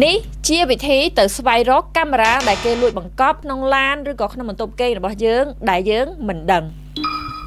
នេះជាវិធីទៅស្វែងរកកាមេរ៉ាដែលគេលួចបង្កប់ក្នុងឡានឬក៏ក្នុងបន្ទប់គេងរបស់យើងដែលយើងមិនដឹង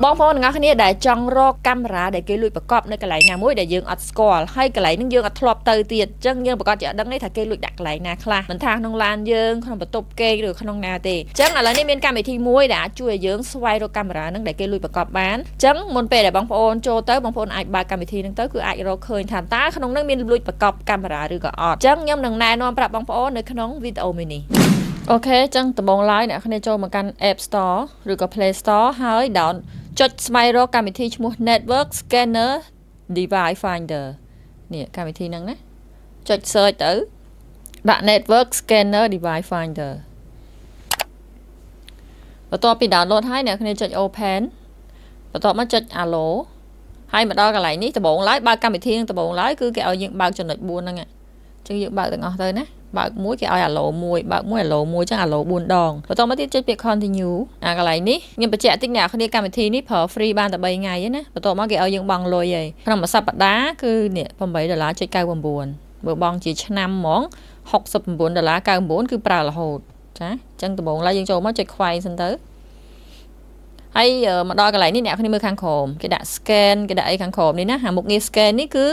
បងប្អូនទាំងអស់គ្នាដែលចង់រកកាមេរ៉ាដែលគេលួចបង្កប់នៅកន្លែងណាមួយដែលយើងអត់ស្គាល់ហើយកន្លែងហ្នឹងយើងអត់ធ្លាប់ទៅទៀតអញ្ចឹងយើងប្រកាសជាអត់ដឹងទេថាគេលួចដាក់កន្លែងណាខ្លះមិនថាក្នុងឡានយើងក្នុងបន្ទប់គេងឬក្នុងណាទេអញ្ចឹងឥឡូវនេះមានកម្មវិធីមួយដែលអាចជួយឲ្យយើងស្វែងរកកាមេរ៉ាហ្នឹងដែលគេលួចបង្កប់បានអញ្ចឹងមុនពេលដែលបងប្អូនចូលទៅបងប្អូនអាចបើកកម្មវិធីហ្នឹងទៅគឺអាចរកឃើញថាតើក្នុងហ្នឹងមានលួចបង្កប់កាមេរ៉ាឬក៏អត់អញ្ចឹងខ្ញុំនឹងណែនាំប្រាប់បងប្អូននៅក្នុងវីដេអូមួយនេះOK ចឹងដំបូងឡើយអ្នកគ្នាចូលមកកាន់ App Store ឬក៏ Play Store ហើយ down ចុចស្វែងរកកម្មវិធីឈ្មោះ Network Scanner Device Finder នេះកម្មវិធីហ្នឹងណាចុច search ទៅដាក់ Network Scanner Device Finder បន្ទាប់ពី download ហើយអ្នកគ្នាចុច open បន្ទាប់មកចុច allow ហើយមកដល់កន្លែងនេះដំបូងឡើយបើកកម្មវិធីនឹងដំបូងឡើយគឺគេឲ្យយើងបើកចំណុច4ហ្នឹងអញ្ចឹងយើងបើកទាំងអស់ទៅណាបើកមួយគេឲ្យ allow មួយបើកមួយ allow មួយអញ្ចឹង allow 4ដងបន្តមកទៀតចុចពាក្យ continue អាកន្លែងនេះខ្ញុំបញ្ជាក់តិចអ្នកគ្នាកម្មវិធីនេះប្រើ free បានតែ3ថ្ងៃទេណាបន្ទាប់មកគេឲ្យយើងបង់លុយហើយក្នុងមួយសប្តាហ៍គឺនេះ8ដុល្លារចុច99បើបង់ជាឆ្នាំហ្មង69ដុល្លារ99គឺប្រើរហូតចាអញ្ចឹងដំបូងឡើយយើងចូលមកចុចខ្វែងសិនទៅហើយមកដល់កន្លែងនេះអ្នកគ្នាមើលខាងក្រោមគេដាក់ scan គេដាក់អីខាងក្រោមនេះណាអាមុខងារ scan នេះគឺ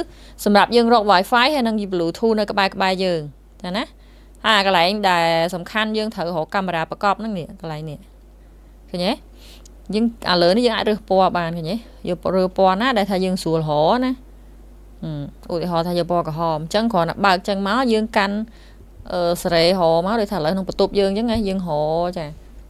សម្រាប់យើងរក Wi-Fi ហើយនិង Bluetooth នៅក្បែរក្បែរយើងចាណាហើយកន្លែងដែលសំខាន់យើងត្រូវរកកាមេរ៉ាប្រកបហ្នឹងនេះកន្លែងនេះឃើញទេយើងអាលើនេះយើងអាចរើសពណ៌បានឃើញទេយករើពណ៌ណាដែលថាយើងស្រួលរកណាឧទាហរណ៍ថាយកពណ៌ក្រហមអញ្ចឹងគ្រាន់តែបើកចឹងមកយើងកាន់អឺសេរីរមកដូចថាឥឡូវក្នុងបន្ទប់យើងអញ្ចឹងណាយើងរចា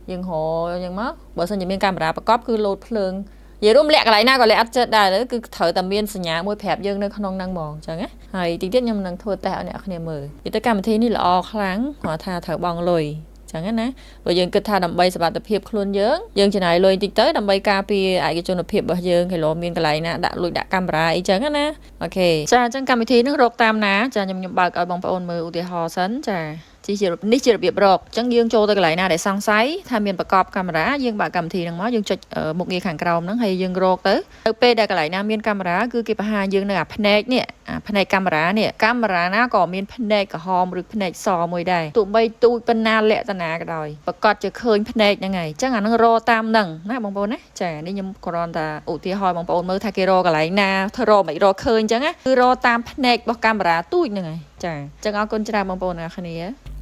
យើងរអញ្ចឹងមកបើសិនជាមានកាមេរ៉ាប្រកបគឺលោតភ្លើងនិយាយរួមលាក់កន្លែងណាក៏លាក់អត់ចិត្តដែរគឺត្រូវតែមានសញ្ញាមួយប្រាប់យើងនៅក្នុងហ្នឹងហ្មងអញ្ចឹងណាហើយតិចទៀតខ្ញុំនឹងធ្វើតេស្តឲ្យអ្នកគ្នាមើលនិយាយទៅកម្មវិធីនេះល្អខ្លាំងគ្រាន់ថាត្រូវបង់លុយចឹងណាបើយើងគិតថាដើម្បីសុវត្ថិភាពខ្លួនយើងយើងចំណាយលុយតិចទៅដើម្បីការពារឯកជនភាពរបស់យើងគេលោមានកន្លែងណាដាក់លួចដាក់កាមេរ៉ាអីចឹងណាOK ចាអញ្ចឹងកម្មវិធីនេះរកតាមណាចាខ្ញុំខ្ញុំបើកឲ្យបងប្អូនមើលឧទាហរណ៍សិនចាជានេះជារបៀបរកអញ្ចឹងយើងចូលទៅកន្លែងណាដែលសង្ស័យថាមានប្រកបកាមេរ៉ាយើងបើកកម្មវិធីហ្នឹងមកយើងចុចមុខងារខាងក្រោមហ្នឹងហើយយើងរកទៅទៅពេលដែលកន្លែងណាមានកាមេរ៉ាគឺគេបង្ហាញយើងនៅអាភ្នែកនេះអាភ្នែកកាមេរ៉ានេះកាមេរ៉ាណាក៏មានភ្នែកក្រហមឬភ្នែកសមួយដែរទោះបីទូចប៉ុណ្ណាលក្ខណៈក៏ដោយប្រកាសជាឃើញភ្នែកហ្នឹងហើយអញ្ចឹងអាហ្នឹងរកតាមហ្នឹងណាបងប្អូនណាចានេះខ្ញុំគ្រាន់តែឧទាហរណ៍បងប្អូនមើលថាគេរកកន្លែងណាធ្វើរកមិនរកឃើញអញ្ចឹងណាគឺរកតាមភ្នែករបស់កាមេរ៉ាទូចហ្នឹងហើយចាអញ្ចឹងអរគុណច្រើនបងប្អូនអ្នកគ្នា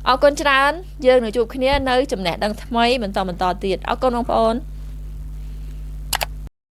អរគុណច្រើនយើងនឹងជួបគ្នានៅចំណេះដឹងថ្មីបន្តបន្តទៀតអរគុណបងប្អូន។